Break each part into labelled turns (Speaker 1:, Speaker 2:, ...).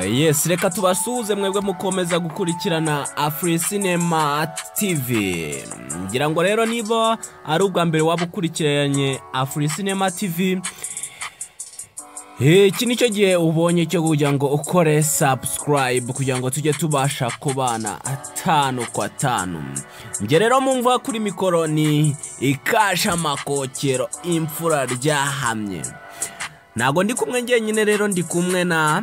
Speaker 1: Yes, reka tubasuhuze mwebwe mukomeza gukurikirana Afri Cinema TV. Ngira ngo rero niba ari ubwa mbere waba ukurikiranye Afri Cinema TV, iki nicyo gihe ubonye cyo kugira ngo ukore subscribe kugira ngo tujye tubasha kubana atanu kwa tanu. Njye rero mumva kuri mikoro ni Ikasha Makokero, imfura ryahamye. Ntago ndi kumwe njyenyine rero, ndi kumwe na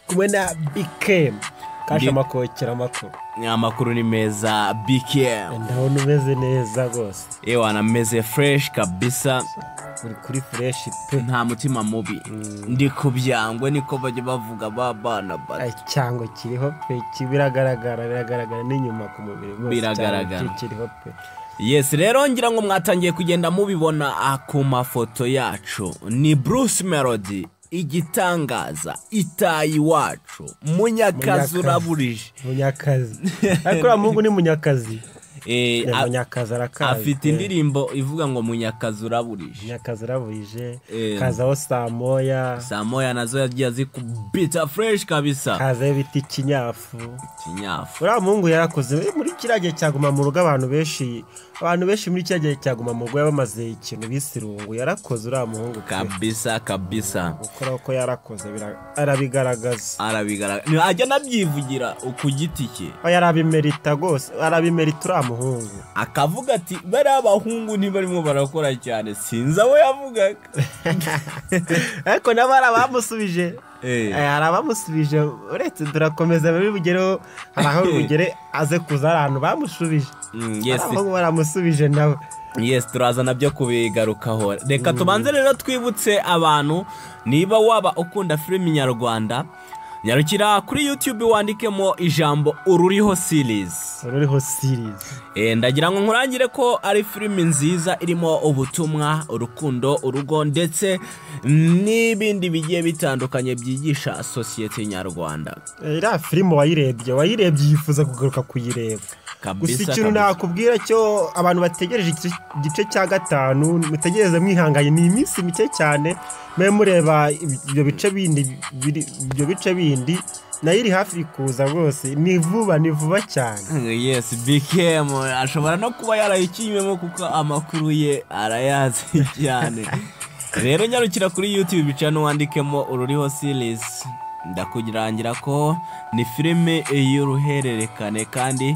Speaker 2: Kumwe na BKM Kasha Makokera. Amakuru?
Speaker 1: Amakuru ni meza, BKM.
Speaker 2: Ndabona umeze neza rwose.
Speaker 1: Ewa, nameze fresh kabisa.
Speaker 2: Uri kuri fresh pe.
Speaker 1: Nta mutima mubi, ndi ku byangwe, niko bajya bavuga ba bana bato.
Speaker 2: Ay, cyangwa kiriho pe, biragaragara, biragaragara n'inyuma ku mubiri rwose.
Speaker 1: Biragaragara.
Speaker 2: Cyangwa kiriho pe.
Speaker 1: Yes, rero ngira ngo mwatangiye kugenda mubibona ku mafoto yacu, ni Bruce Melody, igitangaza, itayi iwacu, Munyakazi.
Speaker 2: Munyakazi.
Speaker 1: Uraburije.
Speaker 2: Munyakazi, ariko uriya muhungu ni Munyakazi. Ni Munyakazi, arakazi.
Speaker 1: Afite indirimbo ivuga ngo "Munyakazi uraburije".
Speaker 2: Munyakazi uraburije. Kazaho saa moya.
Speaker 1: Saa moya nazo yagiye azikubita fresh kabisa.
Speaker 2: Kazaho ibiti kinyafu.
Speaker 1: Kinyafu.
Speaker 2: Uriya muhungu yarakoze muri kiriya gihe cya Guma mu Rugo. Abantu benshi muri kiriya gihe cya Guma mu Rugo bamaze ikintu bise irungu. Yarakoze uriya muhungu pe.
Speaker 1: Kabisa kabisa.
Speaker 2: Gukora ko yarakoze, arabigaragaza.
Speaker 1: Arabigaragaza, ajya anabyivugira ku giti cye.
Speaker 2: Oya, arabimerita rwose, arabimerita uriya muhungu.
Speaker 1: Akavuga ati bariya abahungu ntibarimo barakora cyane, sinzi abo yavugaga.
Speaker 2: Ariko nabo hari abamusubije. Hari abamusubije, uretse turakomeza bibugereho, hari aho bugere aze kuza, hari ahantu bamusubije. Hari aho baramusubije nawe.
Speaker 1: Yes, turaza nabyo kubigarukaho. Reka tubanze rero twibutse abantu, niba waba ukunda filimi nyarwanda, nyarukira kuri YouTube wandikemo ijambo "Ururiho Series".
Speaker 2: Ruriho Series.
Speaker 1: Ndagira ngo nkurangire ko ari filimi nziza irimo ubutumwa, urukundo, urugo ndetse n'ibindi bigiye bitandukanye byigisha sosiyete nyarwanda.
Speaker 2: Iriya filime wayirebye yifuza kugaruka kuyireba. Gusa ikintu nakubwira cyo, abantu bategereje igice cya gatanu, mutegereze mwihanganye, ni iminsi mike cyane mube mureba ibyo bice bindi ibyo bice bindi nayo iri hafi kuza rwose, ni vuba, ni vuba cyane.
Speaker 1: Yes, BKM ashobora no kuba yarayikinywemo kuko amakuru ye arayazi cyane. Rero nyarukira kuri YouTube channel wandikemo "Ururiho Series". Ndakugirangira ko ni filime y'uruhererekane kandi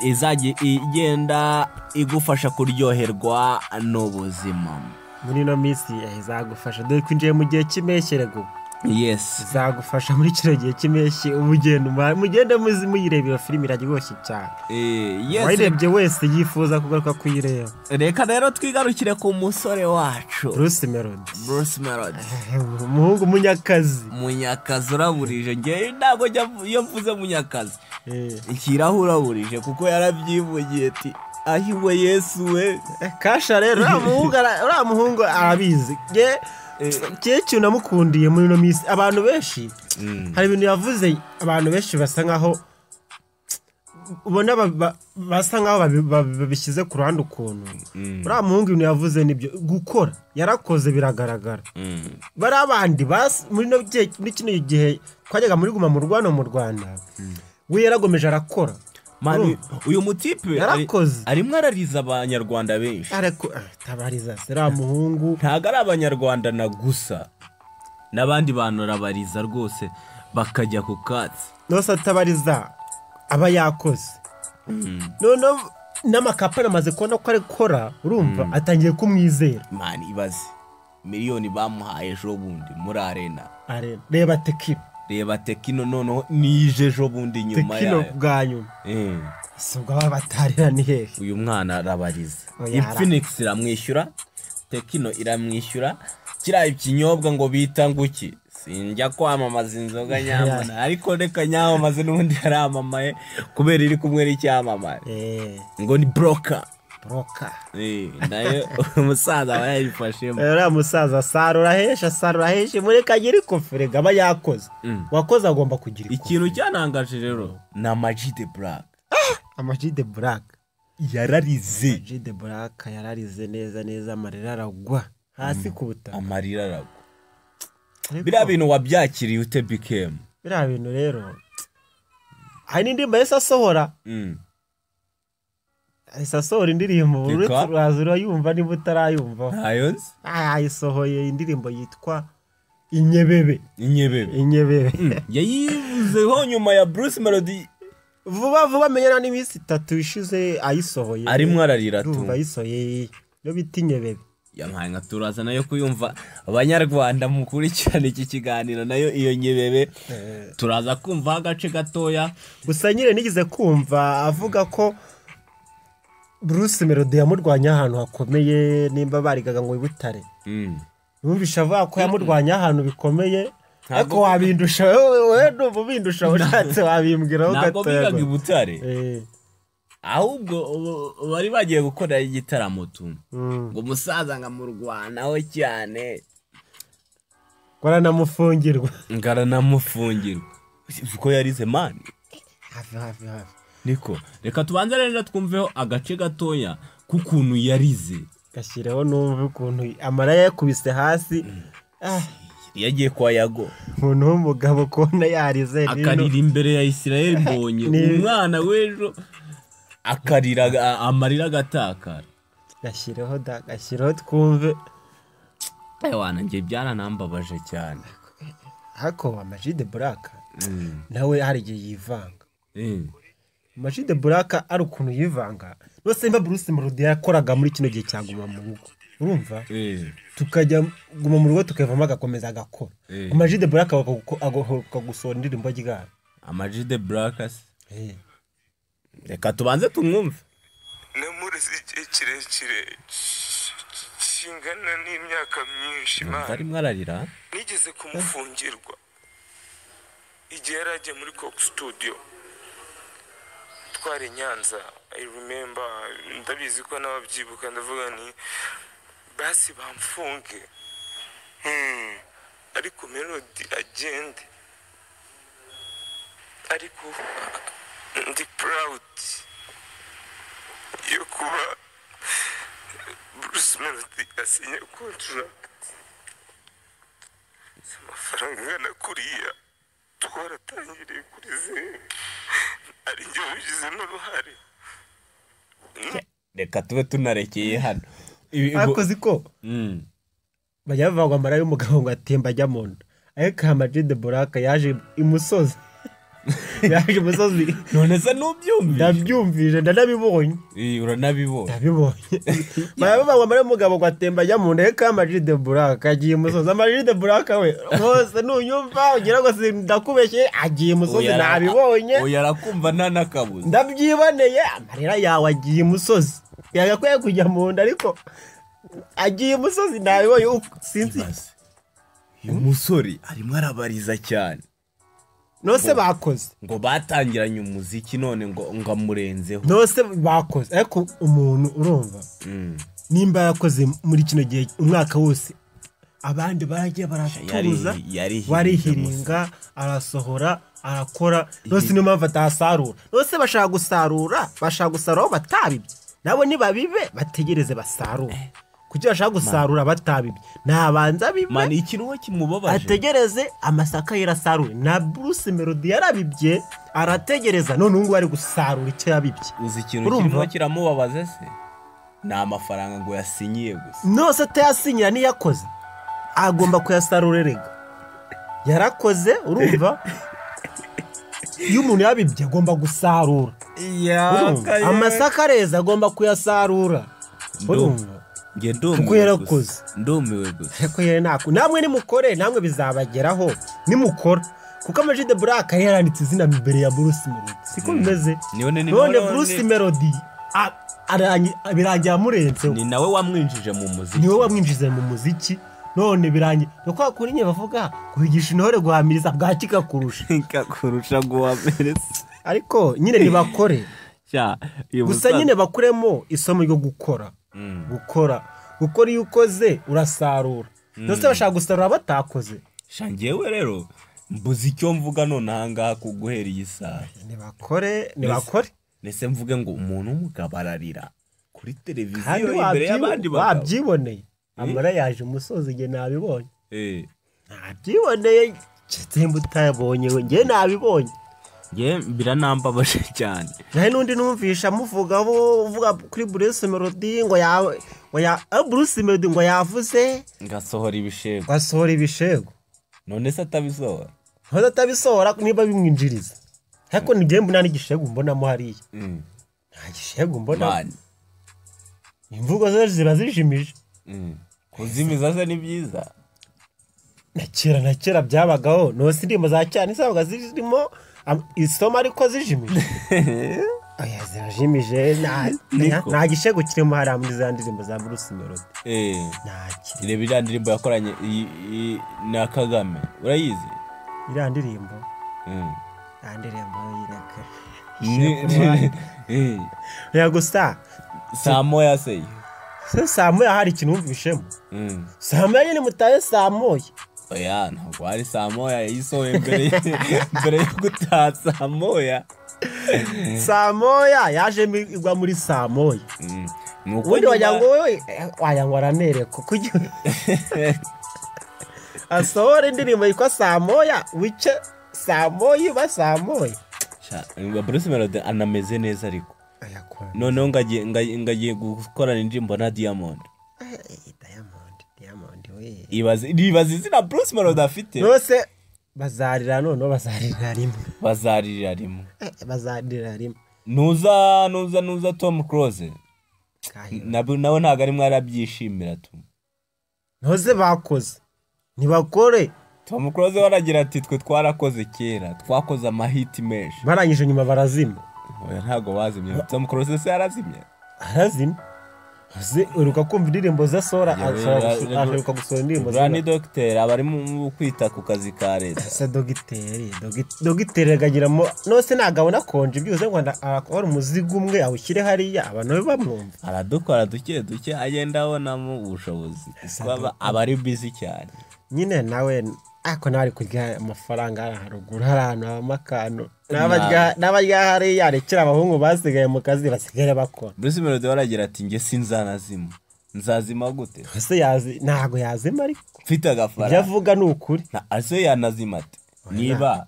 Speaker 1: izajya igenda igufasha kuryoherwa n'ubuzima.
Speaker 2: Muri ino minsi izagufasha, dore ko mu gihe cy'impeshyi rego. Izagufasha muri kino gihe cy'impeshyi, ubugendo mugende muzi muyireba, iyo filime iraryoshye cyane. Uwayirebye wese yifuza kugaruka kuyireba.
Speaker 1: Reka rero twigarukire ku musore wacu.
Speaker 2: Bruce Melody.
Speaker 1: Bruce Melody.
Speaker 2: Umuhungu Munyakazi.
Speaker 1: Munyakazi uraburije. Ngewe ntabwo njya iyo mvuze Munyakazi nshyiraho uraburije, kuko yarabyivugiye ati "Ahiwe Yesu we".
Speaker 2: Kasha rero uriya muhungu arabizi. Nge kintu namukundiye muri ino minsi, abantu benshi hari ibintu yavuze, abantu benshi basa nkaho ubona basa nkaho babishyize ku ruhande ukuntu. Uriya muhungu ibintu yavuze nibyo, gukora yarakoze biragaragara. Bariya bandi muri kino gihe twajyaga muri Guma mu Rugo hano mu Rwanda, we yaragomeje arakora.
Speaker 1: Man, uyu mutipe
Speaker 2: Yarakoze.
Speaker 1: arimo arariza abanyarwanda benshi.
Speaker 2: Ariko tabariza se uriya muhungu.
Speaker 1: Ntabwo ari abanyarwanda na gusa, n'abandi bantu arabariza rwose bakajya ku katsi.
Speaker 2: Nose atabariza aba yakoze. Noneho n'amakampani amaze kubona ko ari gukora, urumva atangiye kumwizera.
Speaker 1: Man, ibaze miliyoni bamuhaye ejo bundi muri Arena.
Speaker 2: Arena. Reba Tekino.
Speaker 1: Reba Tekino, noneho nije ejo bundi nyuma
Speaker 2: Tekino
Speaker 1: yayo.
Speaker 2: Bwa nyuma. Si ubwo aba batarira ni hehe?
Speaker 1: Uyu mwana arabariza.
Speaker 2: Oya,
Speaker 1: Infinix iramwishyura, Tekino iramwishyura, kiriya ikinyobwa ngo bita nguki, sinjya kwamamaza inzoga nyamana, ariko reka nyamamaze, n'ubundi yaramamaye kubera iri kumwe n'icyamamare. Ngo ni Broka.
Speaker 2: Broka.
Speaker 1: Nayo umusaza aba yayifashemo.
Speaker 2: Uriya musaza asarura henshi, asarura henshi. Muri kagira ikofi rega, aba yakoze. Wakoze agomba kugira ikofi.
Speaker 1: Ikintu cyanangaje rero ni Ama G The Black.
Speaker 2: Ama G The Black.
Speaker 1: Yararize.
Speaker 2: Ama G The Black yararize neza neza, amarira aragwa hasi ku butaka.
Speaker 1: Amarira aragwa.
Speaker 2: Ariko
Speaker 1: Biriya bintu wabyakiriye ute, BKM?
Speaker 2: Biriya bintu rero hari n'indirimbo yahise asohora. Ahise asohora indirimbo, uretse uraza urayumva niba utarayumva.
Speaker 1: Ntayo nzi.
Speaker 2: Ayisohoye indirimbo yitwa Inyebebe.
Speaker 1: Inyebebe.
Speaker 2: Inyebebe.
Speaker 1: Yayivuzeho nyuma ya Bruce Melody
Speaker 2: vuba vuba, menyera n'iminsi 3 ishize ayisohoye.
Speaker 1: Arimo ararira tu.
Speaker 2: Ndumva ayisohoye yo bita Inyebebe.
Speaker 1: Yampaye nka turaza nayo kuyumva. Abanyarwanda mukurikirana iki kiganiro nayo iyo Nyebebe turaza kumva agace gatoya.
Speaker 2: Gusa nyine nigeze kumva avuga ko Bruce Melody yamurwanya ahantu hakomeye, nimba barigaga ngo ibutare. Numvisha avuga ko yamurwanya ahantu bikomeye, ariko wabindusha wewe, ndumva ubindusha ushatse wabimbwiraho
Speaker 1: Ntabwo
Speaker 2: gatoya.
Speaker 1: bigaga ibutare, ahubwo bari bagiye gukora igitaramo tu, ngo umusaza ngamurwanaho cyane,
Speaker 2: Baranamufungirwa.
Speaker 1: Ngaranamufungirwa uko yarize man.
Speaker 2: Hafi hafi hafi.
Speaker 1: Niko reka tubanze rero twumveho agace gatoya k'ukuntu yarize.
Speaker 2: Gashyireho numve ukuntu amara yakubise hasi.
Speaker 1: Yagiye kwa Yago.
Speaker 2: Umuntu w'umugabo kubona yarize
Speaker 1: akarira imbere ya Israel Mbonye, umwana w'ejo akarira amarira agatakara.
Speaker 2: Gashyireho da, gashyireho twumve.
Speaker 1: Ewana ngiye byaranambabaje cyane.
Speaker 2: Hako Ama G The Black nawe hari igihe yivanga. Ama G The Black ari ukuntu yivanga. Rwose nimba Bruce Melody yakoraga muri kino gihe cya Guma mu Rugo, urumva? Tukajya Guma mu Rugo tukavamo agakomeza agakora. Ama G The Black akagusohora indirimbo ryari.
Speaker 1: Ama G The Black se. Reka tubanze tumwumve.
Speaker 3: Namureze igihe kirekire kingana n'imyaka myinshi.
Speaker 1: Arimo ararira.
Speaker 3: Nigeze kumufungirwa igihe yari agiye muri Coke Studio twari Nyanza. I remember, ndabizi ko n'ababyibuka, ndavuga nti basi bamfunge, ariko Melody agende. Ariko ndi proud yo kuba Bruce Melody asinye contract. Amafaranga angana kuriya twaratangiriye kuri zeru, ari njye wabigizemo uruhare.
Speaker 1: Reka tube tunarekeye hano.
Speaker 2: Ariko ziko bajya bavuga ngo amara y'umugabo ngo atemba ajya mu nda, ariko Ama G The Black yaje imusozi. Yaje imusozi.
Speaker 1: None se nubyumvise?
Speaker 2: Ndabyumvise, ndanabibonye.
Speaker 1: Uranabibonye.
Speaker 2: Ndabibonye. Bajya bavuga ngo amara y'umugabo ngo atemba ajya mu nda, ariko Ama G The Black agiye imusozi. Ama G The Black we rwose nunyumva ugira ngo ndakubeshye, agiye imusozi, nabibonye.
Speaker 1: Oya arakumva nta nakabuze.
Speaker 2: Ndabyiboneye, amarira yawe agiye imusozi. Yagakwiye kujya mu nda ariko agiye imusozi, nabibonye. Sinzi.
Speaker 1: Uyu musore arimo arabariza cyane.
Speaker 2: Nose bakoze
Speaker 1: ngo batangiranye umuziki none ngo ngamurenzeho.
Speaker 2: Nose bakoze, ariko umuntu urumva nimba yakoze muri kino gihe umwaka wose, abandi baragiye baratuza, barihiringa, arasohora, arakora. Nose niyo mpamvu atasarura. Nose bashaka gusarura, bashaka gusarura batabibye. Nabo nibabibe bategereze basarure. Kuki bashaka gusarura batabibye? Nabanza bibe.
Speaker 1: Man, ikintu kimubabaje.
Speaker 2: Ategereze amasaka yerasarure. Na Bruce Melody yarabibye, arategereza none ubu ari gusarura icyo yabibye.
Speaker 1: Uzi ikintu kirimo kiramubabaza se? Ni amafaranga ngo yasinyiye gusa.
Speaker 2: Nose atayasinyira niyakoze. Agomba kuyasarura erega. Yarakoze, urumva? Iyo umuntu yabibye agomba gusarura. Amasaka areza agomba kuyasarura. Urumva? Kuko yarakoze.
Speaker 1: Ndumiwe gusa.
Speaker 2: Ariko yari nako. Namwe nimukore, namwe bizabageraho. Nimukora. Kuko Ama G The Black yaranditse izina imbere ya Bruce Melody. Siko bimeze. None Bruce Melody birangiye amurenzeho.
Speaker 1: Ni nawe wamwinjije mu muziki.
Speaker 2: Ni wowe wamwinjije mu muziki. None birangiye. Nuko kuri nye bavuga kuhigisha intore guhamiriza bwakika kurusha.
Speaker 1: Ikakurusha guhamiriza.
Speaker 2: Ariko nyine nibakore. Gusa nyine bakuremo isomo ryo gukora. Gukora. Gukora iyo ukoze urasarura. Nose bashaka gusarura batakoze.
Speaker 1: Shangewe rero mbuze icyo mvuga none ahangaha kuguhera iyi saha.
Speaker 2: Nibakore, nibakore.
Speaker 1: Nese mvuge ngo umuntu w'umugabo ararira kuri televiziyo imbere y'abandi bagabo.
Speaker 2: Wabyiboneye. Amara yaje umusozi nge nabibonye. Nabyiboneye. Kitemba utabonye we, njye nabibonye.
Speaker 1: Njye biranambabaje cyane.
Speaker 2: Nahe n'undi numvisha amuvuga uvuga kuri Bruce Melody ngo ya Bruce Melody ngo yavuze
Speaker 1: ngasohora ibishego.
Speaker 2: Ngasohora ibishego.
Speaker 1: None se atabisohora?
Speaker 2: None atabisohora niba bimwinjiriza. Ariko ngiye mbona n'igishego mbonamo hariya. Nta gishego mbona. Imvugo ze ziba zijimije.
Speaker 1: Kuzimiza se ni byiza.
Speaker 2: Na kera byabagaho. Nose indirimbo za cyane zabaga zirimo isoma ariko zijimije. Oya zirajimije nta gishego kirimo hariya muri za ndirimbo za Bruce Melody. Nta kiri.
Speaker 1: Reba iriya ndirimbo yakoranye na Kagame. Urayizi?
Speaker 2: Iriya ndirimbo? Iriya ndirimbo yireka. Oya gusa
Speaker 1: saa moya se.
Speaker 2: Saa moya hari ikintu wumvishemo. Saa moya nyine mutaye saa moya.
Speaker 1: Oya ntabwo ari saa moya yayisohoye mbere yo gutaha saa moya.
Speaker 2: Saa moya yaje igwa muri saa moya. Ubundi wagira ngo wowe wagira ngo aranereka kugira asohora indirimbo yitwa saa moya wice saa moya iba saa moya.
Speaker 1: Bruce Melody anameze neza ariko. Noneho ngagiye gukorana indirimbo na Diamond.
Speaker 2: Diamond we.
Speaker 1: Ibaze izina Bruce Melody afite.
Speaker 2: Nose bazarira noneho bazarira rimwe.
Speaker 1: Bazarira rimwe.
Speaker 2: Bazarira rimwe.
Speaker 1: Nuza Tom Cruise. Nawe ntago ari mwarabyishimira tu.
Speaker 2: Ntoze bakoze. Ntibakore.
Speaker 1: Tom Cruise waragira ati twe twarakoze kera, twakoze amahiti menshi.
Speaker 2: Barangije nyuma barazima.
Speaker 1: Oya ntago bazimye. Tom Cruise se yarazimye?
Speaker 2: Arazimye. Uruka kumva indirimbo za Sora aheruka gusohora indirimbo
Speaker 1: za ni docteur abari mu kwita ku kazi ka leta.
Speaker 2: Se dogiteri agagiramo nose nagabona konje byuze ngo akora umuzigo umwe awushyire hariya abantu bamwumva.
Speaker 1: Aradukora duke duke agenda abonamo ubushobozi. Abari busy cyane.
Speaker 2: Nyine nawe ako nari kurya amafaranga ari haruguru hari ahantu amakano n'abarya hariya rekera abahungu basigaye mu kazi basigaye bakora.
Speaker 1: Bruce Melody waragira ati nge sinzanazima. Nzazima gute?
Speaker 2: Ese yazi ntago yazima ariko
Speaker 1: mfite agafaranga.
Speaker 2: Ibyo avuga ni ukuri.
Speaker 1: Ase yanazima ate? Niba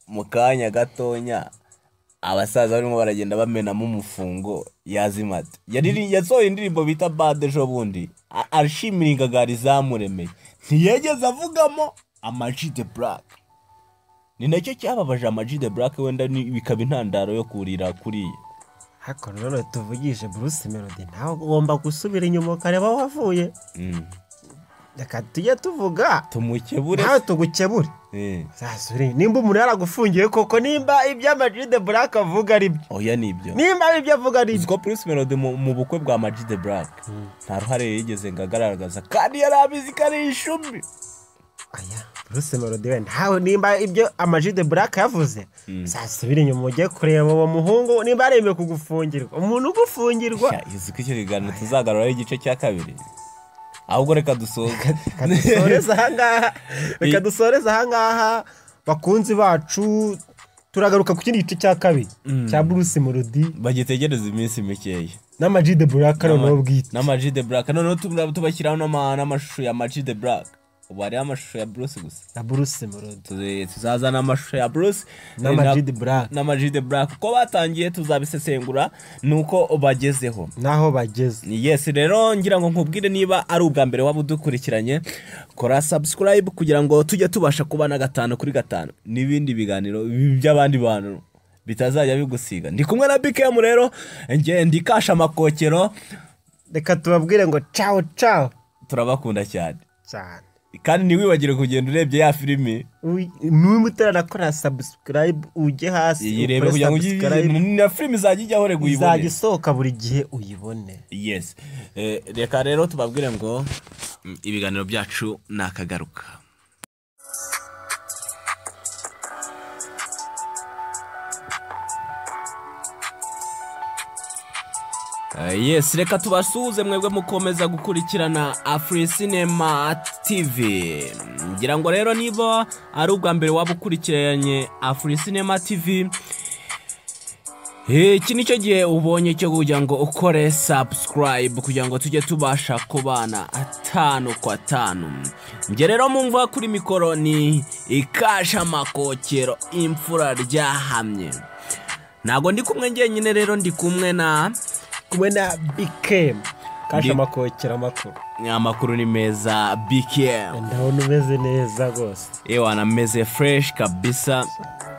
Speaker 1: mu kanya gatonya abasaza barimo baragenda bamenamo umufungo yazima ate? Yasohoye indirimbo bita Bad ejo bundi ashimira ingagari zamuremeye. Ntiyegeze avugamo Ama G The Black. Ni nacyo cyababaje Ama G The Black wenda bikaba intandaro yo kurira kuriya.
Speaker 2: Ariko none tuvugishe Bruce Melody nawe ugomba gusubira inyuma ukareba aho wavuye. Reka tujye tuvuga
Speaker 1: tumukebure
Speaker 2: nawe tugukebure. Zasubire nimba umuntu yaragufungiye koko nimba ibyo Ama G The Black avuga ari byo.
Speaker 1: Oya nibyo.
Speaker 2: Nimba ibyo avuga ari
Speaker 1: byo. Bruce Melody mu bukwe bwa Ama G The Black nta ruhare yigeze ngo agaragaza kandi yarabizi ko ari ishumi.
Speaker 2: Aya Bruce Melody we ntawe nimba ibyo Ama G The Black yavuze zasubira inyuma ujye kureba uwo muhungu nimba aremeye kugufungirwa. Umuntu ugufungirwa.
Speaker 1: Izi ko icyo kiganiro tuzagarura igice cya kabiri. Ahubwo reka dusoze.
Speaker 2: Reka dusoreze ahangaha bakunzi bacu turagaruka ku kindi gice cya kabiri cya Bruce Melody
Speaker 1: bagitegereza iminsi mikeya.
Speaker 2: N'Ama G The Black noneho bwite.
Speaker 1: N'Ama G The Black noneho tubashyiraho n'amashusho ya Ama G The Black. Ubu hariho amashusho ya Bruce gusa.
Speaker 2: Na Bruce Melody.
Speaker 1: Tuzazana amashusho ya Bruce
Speaker 2: n'Ama G The Black.
Speaker 1: N'Ama G The Black uko batangiye tuzabisesengura nuko bagezeho.
Speaker 2: Naho bageze.
Speaker 1: Yes rero ngira ngo nkubwire niba ari ubwa mbere waba udukurikiranye kora subscribe kugira ngo tujye tubasha kubana 5 kuri 5 n'ibindi biganiro by'abandi bantu bitazajya bigusiga. Ndi kumwe na BKM rero nge ndikasha amakokero.
Speaker 2: Reka tubabwire ngo ciao ciao.
Speaker 1: Turabakunda cyane.
Speaker 2: Cyane.
Speaker 1: Kandi ntiwibagire kugenda urebye ya filimi
Speaker 2: n'umwe utarakora subscribe ujye hasi
Speaker 1: yirebe kugira ngo na filimi izajya ijyaho rego uyibone
Speaker 2: izajya isohoka buri gihe uyibone.
Speaker 1: Yes reka rero tubabwire ngo ibiganiro byacu nakagaruka. Yes reka tubasuhuze mwebwe mukomeza gukurikirana Afri-Cinema TV. Ngira ngo rero niba ari ubwa mbere waba ukurikiranye Afri-Cinema TV Iki nicyo gihe ubonye cyo kugira ngo ukore subscribe kugira ngo tujye tubasha kubana 5 kwa 5. Njye rero mumva kuri mikoro ni Ikasha Makokero, imfura ryahamye. Ntago ndi kumwe njyenyine rero, ndi kumwe na
Speaker 2: BKM. Kasha Makokero amakuru.
Speaker 1: Amakuru ni meza BKM.
Speaker 2: Ndabona umeze neza rwose.
Speaker 1: Ewa nameze fresh kabisa.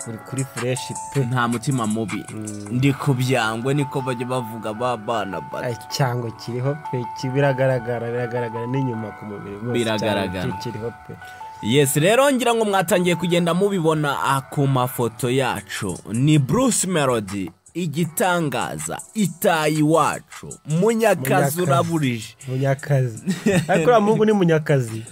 Speaker 2: Uri kuri fresh pe.
Speaker 1: Nta mutima mubi. Ndi kubyangwe niko bajya bavuga babana
Speaker 2: bato. Cyangwa kiriho pe, biragaragara n'inyuma ku mubiri rwose.
Speaker 1: Biragaragara.
Speaker 2: Kiriho pe.
Speaker 1: Yes, rero ngira ngo mwatangiye kugenda mubibona ku mafoto yacu. Ni Bruce Melody, igitangaza, itayi wacu, Munyakazi uraburije.
Speaker 2: Munyakazi. Ariko uriya muhungu ni Munyakazi.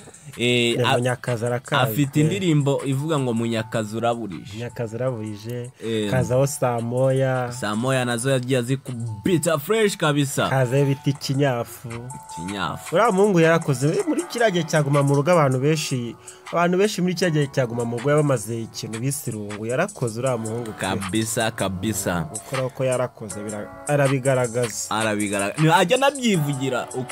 Speaker 2: Munyakazi arakaze.
Speaker 1: Afite indirimbo ivuga ngo Munyakazi uraburije.
Speaker 2: Munyakazi uraburije. Kazaho saa moya.
Speaker 1: Saa moya nazo yagiye azikubita fresh kabisa.
Speaker 2: Kazaho ibiti kinyafu.
Speaker 1: Kinyafu.
Speaker 2: Uriya muhungu yarakoze muri kiriya gihe cyaguma mu rugo, abantu benshi muri kiriya gihe cyaguma mu rugo yabamaze ikintu bisirungu. Yarakoze uriya muhungu
Speaker 1: kabisa kabisa.
Speaker 2: Gukora uko yarakoze arabigaragaza.
Speaker 1: Arabigaragaza. Ajya anabyivugira uku.